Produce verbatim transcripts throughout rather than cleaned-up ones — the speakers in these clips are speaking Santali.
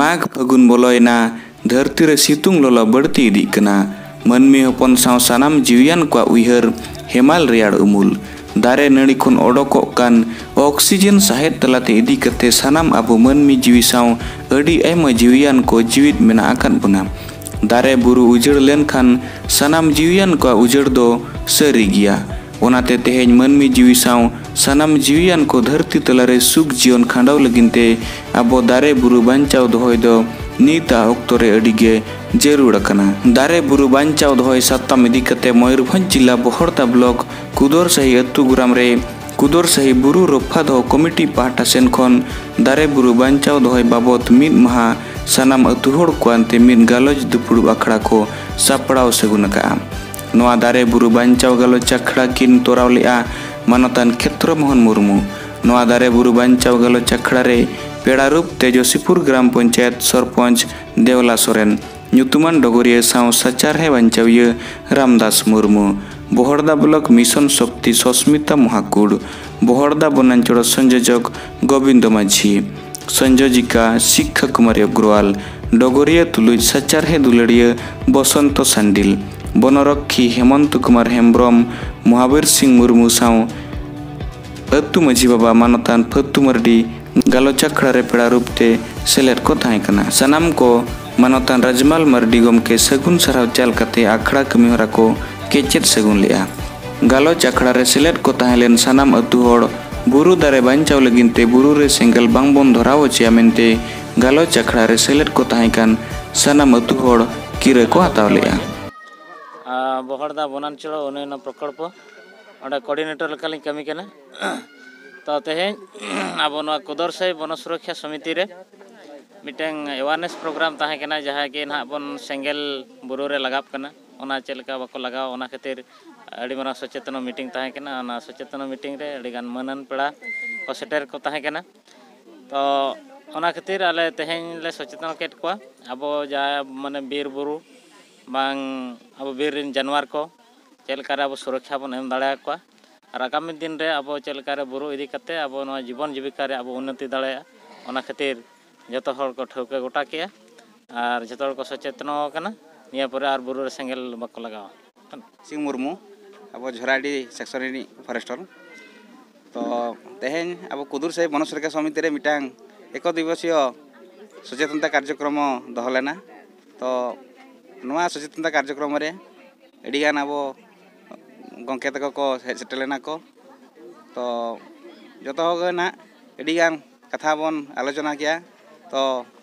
ᱢᱟᱜᱽ ᱯᱷᱟᱹᱜᱩᱱ ᱵᱚᱞᱚᱭᱮᱱᱟ, ᱫᱷᱟᱹᱨᱛᱤ ᱨᱮ ᱥᱤᱛᱩᱝ ᱞᱚᱞᱚ ᱵᱟᱹᱲᱛᱤ ᱤᱫᱤᱜ ᱠᱟᱱᱟ᱾ ᱢᱟᱹᱱᱢᱤ ᱦᱚᱯᱚᱱ ᱥᱟᱶ ᱥᱟᱱᱟᱢ ᱡᱤᱣᱤᱭᱟᱱ ᱠᱚᱣᱟᱜ ᱩᱭᱦᱟᱹᱨ ᱦᱮᱢᱟᱞ ᱨᱮᱭᱟᱲ ᱩᱢᱩᱞ᱾ ᱫᱟᱨᱮ ᱱᱟᱹᱲᱤ ᱠᱷᱚᱱ ᱚᱰᱚᱠᱚᱜ ᱠᱟᱱ ᱚᱠᱥᱤᱡᱮᱱ ᱥᱟᱦᱮᱫ ᱛᱟᱞᱟᱛᱮ ᱤᱫᱤ ᱠᱟᱛᱮ ᱥᱟᱱᱟᱢ ᱟᱵᱚ ᱢᱟᱹᱱᱢᱤ ᱡᱤᱣᱤ ᱥᱟᱶ ᱟᱹᱰᱤ ᱟᱭᱢᱟ ᱡᱤᱣᱤᱭᱟᱱ ᱠᱚ ᱡᱤᱣᱤᱫ ᱢᱮᱱᱟᱜ ᱟᱠᱟᱫ ᱵᱚᱱᱟ᱾ ᱫᱟᱨᱮ ᱵᱩᱨᱩ ᱩᱡᱟᱹᱲ ᱞᱮᱱᱠᱷᱟᱱ ᱥᱟᱱᱟᱢ ᱡᱤᱣᱤᱭᱟᱱ ᱠᱚᱣᱟᱜ ᱩᱡᱟᱹᱲ ᱫᱚ ᱥᱟᱹᱨᱤ ᱜᱮᱭᱟ᱾ ᱚᱱᱟᱛᱮ ᱛᱮᱦᱮᱧ ᱢᱟᱹᱱᱢᱤ ᱡᱤᱣᱤ ᱥᱟᱶ ᱥᱟᱱᱟᱢ ᱡᱤᱣᱤᱭᱟᱱ ᱠᱚ ᱫᱷᱟᱹᱨᱛᱤ ᱛᱟᱞᱟᱨᱮ ᱥᱩᱠ ᱡᱤᱭᱚᱱ ᱠᱷᱟᱸᱰᱟᱣ ᱞᱟᱹᱜᱤᱫ ᱛᱮ ᱟᱵᱚ ᱫᱟᱨᱮ ᱵᱩᱨᱩ ᱵᱟᱧᱪᱟᱣ ᱫᱚᱦᱚᱭ ᱫᱚ ᱱᱤᱛᱟᱜ ᱚᱠᱛᱚ ᱨᱮ ᱟᱹᱰᱤ ᱜᱮ ᱡᱟᱹᱨᱩᱲ ᱟᱠᱟᱱᱟ᱾ ᱫᱟᱨᱮ ᱵᱩᱨᱩ ᱵᱟᱧᱪᱟᱣ ᱫᱚᱦᱚᱭ ᱥᱟᱛᱟᱢ ᱤᱫᱤ ᱠᱟᱛᱮ ᱢᱚᱭᱩᱨᱵᱷᱚᱸᱡᱽ ᱡᱤᱞᱟ ᱵᱚᱦᱚᱲᱫᱟ ᱵᱞᱚᱠ ᱠᱩᱫᱚᱨ ᱥᱟᱹᱦᱤ ᱟᱹᱛᱩ ᱜᱨᱟᱢ ᱨᱮ ᱠᱩᱫᱚᱨ ᱥᱟᱹᱦᱤ ᱵᱩᱨᱩ ᱨᱚᱯᱷᱟ ᱫᱚᱦᱚ ᱠᱚᱢᱤᱴᱤ ᱯᱟᱦᱴᱟ ᱥᱮᱱ ᱠᱷᱚᱱ ᱫᱟᱨᱮ ᱵᱩᱨᱩ ᱵᱟᱧᱪᱟᱣ ᱫᱚᱦᱚᱭ ᱵᱟᱵᱚᱛ ᱢᱤᱫ ᱢᱟᱦᱟ ᱥᱟᱱᱟᱢ ᱟᱹᱛᱩ ᱦᱚᱲ ᱠᱚ ᱟᱱᱛᱮ ᱢᱤᱫ ᱜᱟᱞᱚᱪ ᱫᱩᱯᱲᱩᱵ ᱟᱠᱷᱲᱟ ᱠᱚ ᱥᱟᱯᱲᱟᱣ ᱥᱟᱹᱜᱩᱱ ᱟᱠᱟᱫᱼᱟ᱾ ᱱᱚᱣᱟ ᱫᱟᱨᱮ ᱵᱩᱨᱩ ᱵᱟᱧᱪᱟᱣ ᱜᱟᱞᱚᱪ ᱟᱠᱷᱲᱟ ᱠᱤᱱ ᱛᱚᱨᱟᱣ ᱞᱮᱫᱼᱟ ᱢᱟᱱᱚᱛᱟᱱ ᱠᱷᱮᱛᱨᱚ ᱢᱳᱦᱚᱱ ᱢᱩᱨᱢᱩ᱾ ᱱᱚᱣᱟ ᱫᱟᱨᱮ ᱵᱩᱨᱩ ᱵᱟᱧᱪᱟᱣ ᱜᱟᱞᱚᱪ ᱟᱠᱷᱲᱟ ᱨᱮ ᱯᱮᱲᱟ ᱨᱩᱯ ᱛᱮ ᱡᱳᱥᱤᱯᱩᱨ ᱜᱨᱟᱢ ᱯᱚᱧᱪᱟᱭᱮᱛ ᱥᱚᱨᱯᱚᱧᱪ ᱫᱮᱣᱞᱟ ᱥᱚᱨᱮᱱ, ᱧᱩᱛᱩᱢᱟᱱ ᱰᱚᱜᱚᱨᱤᱭᱟᱹ ᱥᱟᱶ ᱥᱟᱪᱟᱨᱦᱮ ᱵᱟᱧᱪᱟᱣᱤᱭᱟᱹ ᱨᱟᱢᱫᱟᱥ ᱢᱩᱨᱢᱩ, ᱵᱚᱦᱚᱲᱫᱟ ᱵᱞᱚᱠ ᱢᱤᱥᱚᱱ ᱥᱚᱠᱛᱤ ᱥᱚᱥᱢᱤᱛᱟ ᱢᱚᱦᱟᱠᱩᱲ, ᱵᱚᱦᱚᱲᱫᱟ ᱵᱚᱱᱟᱧᱪᱚᱲ ᱥᱚᱝᱡᱳᱡᱚᱠ ᱜᱳᱵᱤᱱᱫᱚ ᱢᱟᱹᱡᱷᱤ, ᱥᱚᱝᱡᱳᱡᱤᱠᱟ ᱥᱤᱠᱠᱷᱟ ᱠᱩᱢᱟᱨᱤ ᱚᱜᱨᱚᱣᱟᱞ, ᱰᱚᱜᱚᱨᱤᱭᱟᱹ ᱛᱩᱞᱩᱡ ᱥᱟᱪᱟᱨᱦᱮ ᱫᱩᱞᱟᱹᱲᱤᱭᱟᱹ ᱵᱚᱥᱚᱱᱛᱚ ᱥᱟᱱᱰᱤᱞ, ᱵᱚᱱᱚᱨᱚᱠᱠᱷᱤ ᱦᱮᱢᱚᱱᱛᱚ ᱠᱩᱢᱟᱨ ᱦᱮᱢᱵᱨᱚᱢ, ᱢᱚᱦᱟᱵᱤᱨ ᱥᱤᱝ ᱢᱩᱨᱢᱩ ᱥᱟᱶ ᱟᱹᱛᱩ ᱢᱟᱹᱡᱷᱤ ᱵᱟᱵᱟ ᱢᱟᱱᱚᱛᱟᱱ ᱯᱷᱟᱹᱛᱩ ᱢᱟᱨᱰᱤ ᱜᱟᱞᱚᱪ ᱟᱠᱷᱲᱟ ᱨᱮ ᱯᱮᱲᱟ ᱨᱩᱯ ᱛᱮ ᱥᱮᱞᱮᱫ ᱠᱚ ᱛᱟᱦᱮᱸ ᱠᱟᱱᱟ᱾ ᱥᱟᱱᱟᱢ ᱠᱚ ᱢᱟᱱᱚᱛᱟᱱ ᱨᱟᱡᱽᱢᱟᱞ ᱢᱟᱨᱰᱤ ᱜᱚᱢᱠᱮ ᱥᱟᱹᱜᱩᱱ ᱥᱟᱨᱦᱟᱣ ᱪᱟᱞ ᱠᱟᱛᱮ ᱟᱠᱷᱲᱟ ᱠᱟᱹᱢᱤᱦᱚᱨᱟ ᱠᱚ ᱠᱮᱪᱮᱫ ᱥᱟᱹᱜᱩᱱ ᱞᱮᱫᱼᱟ᱾ ᱜᱟᱞᱚᱪ ᱟᱠᱷᱲᱟ ᱨᱮ ᱥᱮᱞᱮᱫ ᱠᱚ ᱛᱟᱦᱮᱸ ᱞᱮᱱ ᱥᱟᱱᱟᱢ ᱟᱹᱛᱩ ᱦᱚᱲ ᱵᱩᱨᱩ ᱫᱟᱨᱮ ᱵᱟᱧᱪᱟᱣ ᱞᱟᱹᱜᱤᱫ ᱛᱮ ᱵᱩᱨᱩ ᱨᱮ ᱥᱮᱸᱜᱮᱞ ᱵᱟᱝ ᱵᱚᱱ ᱫᱷᱚᱨᱟᱣ ᱦᱚᱪᱚᱭᱟ ᱢᱮᱱᱛᱮ ᱜᱟᱞᱚᱪ ᱟᱠᱷᱲᱟ ᱨᱮ ᱥᱮᱞᱮᱫ ᱠᱚ ᱛᱟᱦᱮᱸ ᱠᱟᱱ ᱥᱟᱱᱟᱢ ᱟᱹᱛᱩ ᱦᱚᱲ ᱠᱤᱨᱟᱹ ᱠᱚ ᱦᱟᱛᱟᱣ ᱞᱮᱫᱼᱟ᱾ ᱟᱨ ᱵᱚᱦᱚᱲᱫᱟ ᱵᱚᱱᱟᱧᱪᱚᱞ ᱩᱱᱱᱚᱭᱚᱱ ᱯᱨᱚᱠᱚᱞᱯᱚ, ᱚᱸᱰᱮ ᱠᱳᱚᱨᱰᱤᱱᱮᱴᱚᱨ ᱞᱮᱠᱟᱞᱤᱧ ᱠᱟᱹᱢᱤ ᱠᱟᱱᱟ᱾ ᱛᱚ ᱛᱮᱦᱮᱧ ᱟᱵᱚ ᱱᱚᱣᱟ ᱠᱩᱫᱚᱨᱥᱟᱹᱭ ᱵᱚᱱᱚ ᱥᱩᱨᱚᱠᱠᱷᱟ ᱥᱚᱢᱤᱛᱤ ᱨᱮ ᱢᱤᱫᱴᱟᱝ ᱮᱣᱟᱨᱱᱮᱥ ᱯᱨᱳᱜᱨᱟᱢ ᱛᱟᱦᱮᱸ ᱠᱟᱱᱟ, ᱡᱟᱦᱟᱸ ᱜᱮ ᱱᱟᱦᱟᱜ ᱵᱚᱱ ᱥᱮᱸᱜᱮᱞ ᱵᱩᱨᱩ ᱨᱮ ᱞᱟᱜᱟᱣ ᱠᱟᱱᱟ, ᱚᱱᱟ ᱪᱮᱫ ᱞᱮᱠᱟ ᱵᱟᱠᱚ ᱞᱟᱜᱟᱣᱟ, ᱚᱱᱟ ᱠᱷᱟᱹᱛᱤᱨ ᱟᱹᱰᱤ ᱢᱟᱨᱟᱝ ᱥᱚᱪᱮᱛᱚᱱᱟ ᱢᱤᱴᱤᱝ ᱛᱟᱦᱮᱸ ᱠᱟᱱᱟ᱾ ᱚᱱᱟ ᱥᱚᱪᱮᱛᱚᱱᱟ ᱢᱤᱴᱤᱝ ᱨᱮ ᱟᱹᱰᱤ ᱜᱟᱱ ᱢᱟᱹᱱᱟᱱ ᱯᱮᱲᱟ ᱠᱚ ᱥᱮᱴᱮᱨ ᱠᱚ ᱛᱟᱦᱮᱸ ᱠᱟᱱᱟ᱾ ᱛᱚ ᱚᱱᱟ ᱠᱷᱟᱹᱛᱤᱨ ᱟᱞᱮ ᱛᱮᱦᱮᱧ ᱞᱮ ᱥᱚᱪᱮᱛᱚᱱ ᱠᱮᱫ ᱠᱚᱣᱟ, ᱟᱵᱚ ᱡᱟᱦᱟᱸ ᱢᱟᱱᱮ ᱵᱤᱨ ᱵᱩᱨᱩ ᱵᱟᱝ ᱟᱵᱚ ᱵᱤᱨ ᱨᱮᱱ ᱡᱟᱱᱣᱟᱨ ᱠᱚ ᱪᱮᱫ ᱞᱮᱠᱟᱨᱮ ᱟᱵᱚ ᱥᱩᱨᱚᱠᱠᱷᱟ ᱵᱚᱱ ᱮᱢ ᱫᱟᱲᱮᱭᱟᱠᱚᱣᱟ, ᱟᱨ ᱟᱜᱟᱢᱤ ᱫᱤᱱ ᱨᱮ ᱟᱵᱚ ᱪᱮᱫ ᱞᱮᱠᱟᱨᱮ ᱵᱩᱨᱩ ᱤᱫᱤ ᱠᱟᱛᱮ ᱟᱵᱚ ᱱᱚᱣᱟ ᱡᱤᱵᱚᱱ ᱡᱤᱵᱤᱠᱟ ᱨᱮ ᱟᱵᱚ ᱩᱱᱱᱚᱛᱤ ᱫᱟᱲᱮᱭᱟᱜᱼᱟ, ᱚᱱᱟ ᱠᱷᱟᱹᱛᱤᱨ ᱡᱚᱛᱚ ᱦᱚᱲ ᱠᱚ ᱴᱷᱟᱹᱣᱠᱟᱹ ᱜᱚᱴᱟ ᱠᱮᱜᱼᱟ ᱟᱨ ᱡᱚᱛᱚ ᱦᱚᱲ ᱠᱚ ᱥᱚᱪᱮᱛᱚᱱᱚ ᱟᱠᱟᱱᱟ᱾ ᱱᱤᱭᱟᱹ ᱯᱚᱨᱮ ᱟᱨ ᱵᱩᱨᱩ ᱨᱮ ᱥᱮᱸᱜᱮᱞ ᱵᱟᱠᱚ ᱞᱟᱜᱟᱣᱟ᱾ ᱥᱤᱝ ᱢᱩᱨᱢᱩ, ᱟᱵᱚ ᱡᱷᱚᱨᱟᱰᱤ ᱥᱮᱠᱥᱚᱱ ᱨᱤᱱᱤᱡ ᱯᱷᱚᱨᱮᱥᱴᱚᱨ᱾ ᱛᱚ ᱛᱮᱦᱮᱧ ᱟᱵᱚ ᱠᱩᱫᱩᱨ ᱥᱟᱹᱭ ᱵᱚᱱᱚ ᱥᱩᱨᱚᱠᱠᱷᱟ ᱥᱚᱢᱤᱛᱤ ᱨᱮ ᱢᱤᱫᱴᱟᱝ ᱮᱠᱚ ᱫᱤᱵᱚᱥᱤᱭᱚ ᱥᱚᱪᱮᱛᱚᱱᱚᱛᱟ ᱠᱟᱨᱡᱚᱠᱨᱚᱢ ᱫᱚᱦᱚ ᱞᱮᱱᱟ᱾ ᱛᱚ ᱱᱚᱣᱟ ᱥᱚᱪᱮᱛᱚᱱᱚᱛᱟ ᱠᱟᱨᱡᱚᱠᱨᱚᱢ ᱨᱮ ᱟᱹᱰᱤᱜᱟᱱ ᱟᱵᱚ ᱜᱚᱢᱠᱮ ᱛᱟᱠᱚ ᱠᱚ ᱦᱮᱡ ᱥᱮᱴᱮᱨ ᱞᱮᱱᱟ ᱠᱚ᱾ ᱛᱚ ᱡᱚᱛᱚ ᱦᱚᱲ ᱜᱮ ᱱᱟᱦᱟᱜ ᱟᱹᱰᱤᱜᱟᱱ ᱠᱟᱛᱷᱟ ᱵᱚᱱ ᱟᱞᱳᱪᱚᱱᱟ ᱠᱮᱜᱼᱟ᱾ ᱛᱚ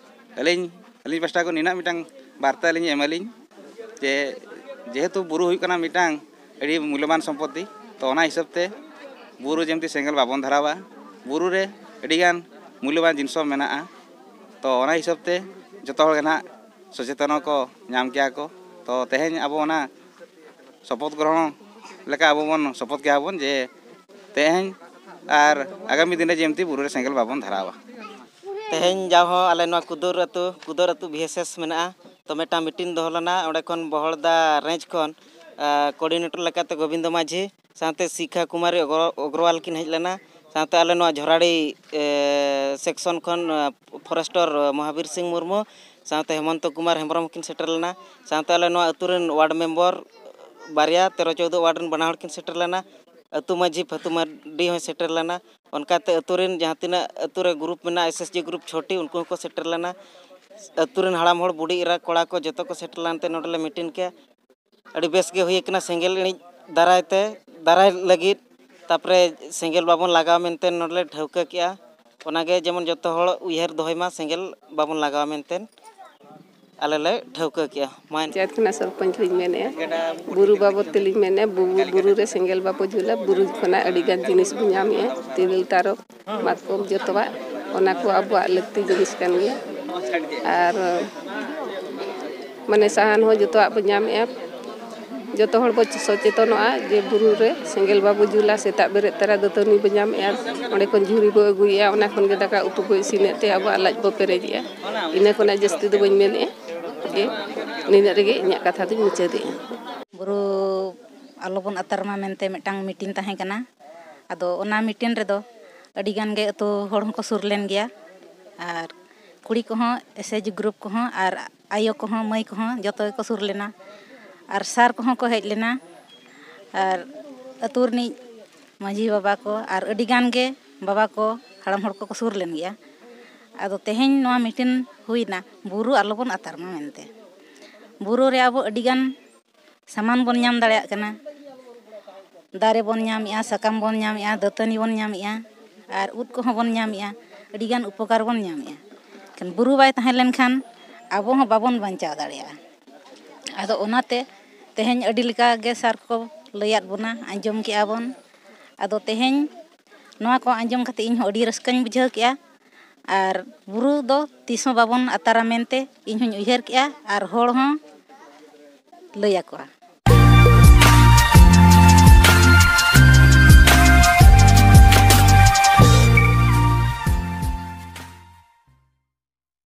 ᱟᱹᱞᱤᱧ, ᱟᱹᱞᱤᱧ ᱯᱟᱥᱴᱟ ᱠᱷᱚᱱ ᱱᱤᱱᱟᱹᱜ ᱢᱤᱫᱴᱟᱝ ᱵᱟᱨᱛᱟ ᱞᱤᱧ ᱮᱢᱟᱞᱤᱧ ᱡᱮ, ᱡᱮᱦᱮᱛᱩ ᱵᱩᱨᱩ ᱦᱩᱭᱩᱜ ᱠᱟᱱᱟ ᱢᱤᱫᱴᱟᱝ ᱟᱹᱰᱤ ᱢᱩᱞᱞᱚᱵᱟᱱ ᱥᱚᱢᱯᱚᱛᱛᱤ, ᱛᱚ ᱚᱱᱟ ᱦᱤᱥᱟᱹᱵ ᱛᱮ ᱵᱩᱨᱩ ᱡᱮᱢᱛᱤ ᱥᱮᱸᱜᱮᱞ ᱵᱟᱵᱚᱱ ᱫᱷᱚᱨᱟᱣᱟ᱾ ᱵᱩᱨᱩ ᱨᱮ ᱟᱹᱰᱤᱜᱟᱱ ᱢᱩᱞᱞᱚᱵᱟᱱ ᱡᱤᱱᱤᱥ ᱦᱚᱸ ᱢᱮᱱᱟᱜᱼᱟ᱾ ᱛᱚ ᱚᱱᱟ ᱦᱤᱥᱟᱹᱵ ᱛᱮ ᱡᱚᱛᱚ ᱦᱚᱲ ᱜᱮ ᱱᱟᱦᱟᱜ ᱥᱚᱪᱮᱛᱚᱱ ᱠᱚ ᱧᱟᱢ ᱠᱮᱭᱟ ᱠᱚ᱾ ᱛᱚ ᱛᱮᱦᱮᱧ ᱟᱵᱚ ᱚᱱᱟ ᱥᱚᱯᱚᱛ ᱜᱨᱚᱦᱚᱱ ᱞᱮᱠᱟ ᱟᱵᱚ ᱵᱚᱱ ᱥᱚᱯᱚᱛ ᱠᱮᱜᱼᱟ ᱵᱚᱱ ᱡᱮ ᱛᱮᱦᱮᱧ ᱟᱨ ᱟᱜᱟᱢᱤ ᱫᱤᱱ ᱨᱮ ᱡᱮᱢᱛᱤ ᱵᱩᱨᱩ ᱨᱮ ᱥᱮᱸᱜᱮᱞ ᱵᱟᱵᱚᱱ ᱫᱷᱚᱨᱟᱣᱟ᱾ ᱛᱮᱦᱮᱧ ᱡᱟᱣ ᱦᱚᱸ ᱟᱞᱮ ᱱᱚᱣᱟ ᱠᱩᱫᱩᱨ ᱟᱹᱛᱩ, ᱠᱩᱫᱩᱨ ᱟᱹᱛᱩ ᱵᱷᱤ ᱮᱥ ᱮᱥ ᱢᱮᱱᱟᱜᱼᱟ, ᱛᱚ ᱢᱤᱫᱴᱟᱝ ᱢᱤᱴᱤᱝ ᱫᱚᱦᱚ ᱞᱮᱱᱟ᱾ ᱚᱸᱰᱮ ᱠᱷᱚᱱ ᱵᱚᱦᱚᱲᱫᱟ ᱨᱮᱧᱡᱽ ᱠᱷᱚᱱ, ᱟ, ᱠᱳᱚᱨᱰᱤᱱᱮᱴᱚᱨ ᱞᱮᱠᱟᱛᱮ ᱜᱳᱵᱤᱱᱫᱚ ᱢᱟᱹᱡᱷᱤ, ᱥᱟᱶᱛᱮ ᱥᱤᱠᱷᱟ ᱠᱩᱢᱟᱨᱤ ᱚᱜᱨᱚ-, ᱚᱜᱨᱚᱣᱟᱞ ᱠᱤᱱ ᱦᱮᱡ ᱞᱮᱱᱟ᱾ ᱥᱟᱶᱛᱮ ᱟᱞᱮ ᱱᱚᱣᱟ ᱡᱷᱚᱨᱟᱰᱤ, ᱮ, ᱥᱮᱠᱥᱚᱱ ᱠᱷᱚᱱ, ᱟ, ᱯᱷᱚᱨᱮᱥᱴᱚᱨ ᱢᱚᱦᱟᱵᱤᱨ ᱥᱤᱝ ᱢᱩᱨᱢᱩ, ᱥᱟᱶᱛᱮ ᱦᱮᱢᱚᱱᱛᱚ ᱠᱩᱢᱟᱨ ᱦᱮᱢᱵᱨᱚᱢ ᱦᱚᱸᱠᱤᱱ ᱥᱮᱴᱮᱨ ᱞᱮᱱᱟ᱾ ᱥᱟᱶᱛᱮ ᱟᱞᱮ ᱱᱚᱣᱟ ᱟᱹᱛᱩ ᱨᱮᱱ ᱣᱟᱨᱰ ᱢᱮᱢᱵᱚᱨ ᱵᱟᱨᱭᱟ, ᱛᱮᱨᱚ ᱪᱳᱣᱫᱚ ᱣᱟᱨᱰ ᱨᱮᱱ ᱵᱟᱱᱟ ᱦᱚᱲ ᱠᱤᱱ ᱥᱮᱴᱮᱨ ᱞᱮᱱᱟ᱾ ᱟᱹᱛᱩ ᱢᱟᱹᱡᱷᱤ ᱯᱷᱟᱹᱛᱩ ᱢᱟᱨᱰᱤ ᱦᱚᱸᱭ ᱥᱮᱴᱮᱨ ᱞᱮᱱᱟ᱾ ᱚᱱᱠᱟᱛᱮ ᱟᱹᱛᱩ ᱨᱮᱱ ᱡᱟᱦᱟᱸ ᱛᱤᱱᱟᱹᱜ ᱟᱹᱛᱩ ᱨᱮ ᱜᱨᱩᱯ ᱢᱮᱱᱟᱜᱼᱟ, ᱮᱥ ᱮᱥ ᱡᱤ ᱜᱨᱩᱯ ᱪᱷᱚᱴᱤ, ᱩᱱᱠᱩ ᱦᱚᱸᱠᱚ ᱥᱮᱴᱮᱨ ᱞᱮᱱᱟ᱾ ᱟᱹᱛᱩ ᱨᱮᱱ ᱦᱟᱲᱟᱢ ᱦᱚᱲ, ᱵᱩᱰᱷᱤ ᱮᱨᱟ, ᱠᱚᱲᱟ ᱠᱚ ᱡᱚᱛᱚ ᱠᱚ ᱥᱮᱴᱮᱨ ᱞᱮᱱᱛᱮ ᱱᱚᱰᱮ ᱞᱮ ᱢᱤᱴᱤᱝ ᱠᱮᱜᱼᱟ᱾ ᱟᱹᱰᱤ ᱵᱮᱥ ᱜᱮ ᱦᱩᱭ ᱟᱠᱟᱱᱟ ᱥᱮᱸᱜᱮᱞ ᱤᱬᱤᱡ ᱫᱟᱨᱟᱭ ᱛᱮ, ᱫᱟᱨᱟᱭ ᱞᱟᱹᱜᱤᱫ᱾ ᱛᱟᱨᱯᱚᱨᱮ ᱥᱮᱸᱜᱮᱞ ᱵᱟᱵᱚᱱ ᱞᱟᱜᱟᱣ ᱢᱮᱱᱛᱮ ᱱᱚᱰᱮ ᱞᱮ ᱴᱷᱟᱹᱣᱠᱟᱹ ᱠᱮᱜᱼᱟ᱾ ᱚᱱᱟᱜᱮ ᱡᱮᱢᱚᱱ ᱡᱚᱛᱚ ᱦᱚᱲ ᱩᱭᱦᱟᱹᱨ ᱫᱚᱦᱚᱭ ᱢᱟ, ᱥᱮᱸᱜᱮᱞ ᱵᱟᱵᱚᱱ ᱞᱟᱜᱟᱣᱟ ᱢᱮᱱᱛᱮ ᱟᱞᱮ ᱞᱮ ᱴᱷᱟᱹᱣᱠᱟᱹ ᱠᱮᱜᱼᱟ᱾ ᱢᱟ ᱮᱱ- ᱯᱚᱧᱪᱟᱭᱮᱛ ᱠᱷᱚᱱᱟᱜ ᱥᱚᱨᱯᱚᱧᱪ ᱞᱤᱧ ᱢᱮᱱᱮᱫᱼᱟ᱾ ᱵᱩᱨᱩ ᱵᱟᱵᱚᱫ ᱛᱮᱞᱤᱧ ᱢᱮᱱᱮᱫᱼᱟ, ᱵᱩ-, ᱵᱩᱨᱩ ᱨᱮ ᱥᱮᱸᱜᱮᱞ ᱵᱟᱵᱚ ᱡᱩᱞᱟ, ᱵᱩᱨᱩ ᱠᱷᱚᱱᱟᱜ ᱟᱹᱰᱤ ᱜᱟᱱ ᱡᱤᱱᱤᱥ ᱵᱚ ᱧᱟᱢᱮᱫᱼᱟ, ᱛᱤᱨᱤᱞ, ᱛᱟᱨᱚᱵ, ᱢᱟᱛᱠᱚᱢ, ᱡᱚᱛᱚᱣᱟᱜ᱾ ᱚᱱᱟ ᱠᱚ ᱟᱵᱚᱣᱟᱜ ᱞᱟᱹᱠᱛᱤ ᱡᱤᱱᱤᱥ ᱠᱟᱱ ᱜᱮᱭᱟ᱾ ᱟᱨ ᱢᱟᱱᱮ ᱥᱟᱦᱟᱱ ᱦᱚᱸ ᱡᱚᱛᱚᱣᱟᱜ ᱵᱚ ᱧᱟᱢᱮᱫᱼᱟ᱾ ᱡᱚᱛᱚ ᱦᱚᱲ ᱵᱚ ᱥᱚᱪᱮᱛᱚᱱᱚᱜᱼᱟ ᱡᱮ ᱵᱩᱨᱩ ᱨᱮ ᱥᱮᱸᱜᱮᱞ ᱵᱟᱵᱚ ᱡᱩᱞᱟ᱾ ᱥᱮᱛᱟᱜ ᱵᱮᱨᱮᱫ ᱛᱚᱨᱟ ᱫᱟᱹᱛᱟᱹᱱᱤ ᱵᱚ ᱧᱟᱢᱮᱫᱼᱟ, ᱚᱸᱰᱮ ᱠᱷᱚᱱ ᱡᱷᱩᱲᱤ ᱵᱚ ᱟᱹᱜᱩᱭᱮᱫᱼᱟ, ᱚᱱᱟ ᱠᱷᱚᱱ ᱜᱮ ᱫᱟᱠᱟ ᱩᱛᱩ ᱵᱚ ᱤᱥᱤᱱᱮᱫ ᱛᱮ ᱟᱵᱚᱣᱟᱜ ᱞᱟᱡ ᱵᱚ ᱯᱮᱨᱮᱡᱮᱜᱼᱟ᱾ ᱤᱱᱟᱹ ᱠᱷᱚᱱᱟᱜ ᱡᱟᱹᱥᱛᱤ ᱫᱚ ᱵᱟᱹᱧ ᱢᱮᱱᱮᱫᱼᱟ᱾ ᱡᱮ ᱱᱤᱱᱟᱹᱜ ᱨᱮᱜᱮ ᱤᱧᱟᱹᱜ ᱠᱟᱛᱷᱟ ᱫᱚᱧ ᱢᱩᱪᱟᱹᱫᱮᱜᱼᱟ᱾ ᱵᱩᱨᱩ ᱟᱞᱚᱵᱚᱱ ᱟᱛᱟᱨ ᱢᱟ ᱢᱮᱱᱛᱮ ᱢᱤᱫᱴᱟᱝ ᱢᱤᱴᱤᱝ ᱛᱟᱦᱮᱸ ᱠᱟᱱᱟ᱾ ᱟᱫᱚ ᱚᱱᱟ ᱢᱤᱴᱤᱝ ᱨᱮᱫᱚ ᱟᱹᱰᱤ ᱜᱟᱱ ᱜᱮ ᱟᱹᱛᱩ ᱦᱚᱲ ᱦᱚᱸᱠᱚ ᱥᱩᱨ ᱞᱮᱱ ᱜᱮᱭᱟ᱾ ᱟᱨ ᱠᱩᱲᱤ ᱠᱚᱦᱚᱸ, ᱮᱥ ᱮᱭᱤᱪ ᱡᱤ ᱜᱨᱩᱯ ᱠᱚᱦᱚᱸ, ᱟᱨ ᱟᱭᱳ ᱠᱚᱦᱚᱸ, ᱢᱟᱹᱭ ᱠᱚᱦᱚᱸ ᱡᱚᱛᱚ ᱜᱮᱠᱚ ᱥᱩᱨ ᱞᱮᱱᱟ᱾ ᱟᱨ ᱥᱟᱨ ᱠᱚᱦᱚᱸ ᱠᱚ ᱦᱮᱡ ᱞᱮᱱᱟ, ᱟᱨ ᱟᱹᱛᱩ ᱨᱤᱱᱤᱡ ᱢᱟᱹᱡᱷᱤ ᱵᱟᱵᱟ ᱠᱚ ᱟᱨ ᱟᱹᱰᱤ ᱜᱟᱱ ᱜᱮ ᱵᱟᱵᱟ ᱠᱚ, ᱦᱟᱲᱟᱢ ᱦᱚᱲ ᱠᱚᱠᱚ ᱥᱩᱨ ᱞᱮᱱ ᱜᱮᱭᱟ᱾ ᱟᱫᱚ ᱛᱮᱦᱮᱧ ᱱᱚᱣᱟ ᱢᱤᱴᱤᱝ ᱦᱩᱭᱱᱟ, ᱵᱩᱨᱩ ᱟᱞᱚᱵᱚᱱ ᱟᱛᱟᱨ ᱢᱟ ᱢᱮᱱᱛᱮ᱾ ᱵᱩᱨᱩ ᱨᱮ ᱟᱵᱚ ᱟᱹᱰᱤ ᱜᱟᱱ ᱥᱟᱢᱟᱱ ᱵᱚᱱ ᱧᱟᱢ ᱫᱟᱲᱮᱭᱟᱜ ᱠᱟᱱᱟ᱾ ᱫᱟᱨᱮ ᱵᱚᱱ ᱧᱟᱢᱮᱜᱼᱟ, ᱥᱟᱠᱟᱢ ᱵᱚᱱ ᱧᱟᱢᱮᱜᱼᱟ, ᱫᱟᱹᱛᱟᱹᱱᱤ ᱵᱚᱱ ᱧᱟᱢᱮᱜᱼᱟ, ᱟᱨ ᱩᱫ ᱠᱚᱦᱚᱸ ᱵᱚᱱ ᱧᱟᱢᱮᱜᱼᱟ᱾ ᱟᱹᱰᱤ ᱜᱟᱱ ᱩᱯᱚᱠᱟᱨ ᱵᱚᱱ ᱧᱟᱢᱮᱜᱼᱟ᱾ ᱮᱱᱠᱷᱟᱱ ᱵᱩᱨᱩ ᱵᱟᱭ ᱛᱟᱦᱮᱸ ᱞᱮᱱᱠᱷᱟᱱ ᱟᱵᱚ ᱦᱚᱸ ᱵᱟᱵᱚᱱ ᱵᱟᱧᱪᱟᱣ ᱫᱟᱲᱮᱭᱟᱜᱼᱟ᱾ ᱟᱫᱚ ᱚᱱᱟᱛᱮ ᱛᱮᱦᱮᱧ ᱟᱹᱰᱤ ᱞᱮᱠᱟ ᱜᱮ ᱥᱟᱨ ᱠᱚ ᱞᱟᱹᱭᱟᱫ ᱵᱚᱱᱟ, ᱟᱸᱡᱚᱢ ᱠᱮᱜᱼᱟ ᱵᱚᱱ᱾ ᱟᱫᱚ ᱛᱮᱦᱮᱧ ᱱᱚᱣᱟ ᱠᱚ ᱟᱸᱡᱚᱢ ᱠᱟᱛᱮ ᱤᱧ ᱦᱚᱸ ᱟᱹᱰᱤ ᱨᱟᱹᱥᱠᱟᱹᱧ ᱵᱩᱡᱷᱟᱹᱣ ᱠᱮᱜᱼᱟ᱾ ᱟᱨ ᱵᱩᱨᱩ ᱫᱚ ᱛᱤᱥ ᱦᱚᱸ ᱵᱟᱵᱚᱱ ᱟᱛᱟᱨᱟ ᱢᱮᱱᱛᱮ ᱤᱧ ᱦᱚᱸᱧ ᱩᱭᱦᱟᱹᱨ ᱠᱮᱜᱼᱟ, ᱟᱨ ᱦᱚᱲ ᱦᱚᱸ ᱞᱟᱹᱭ ᱟᱠᱚᱣᱟ᱾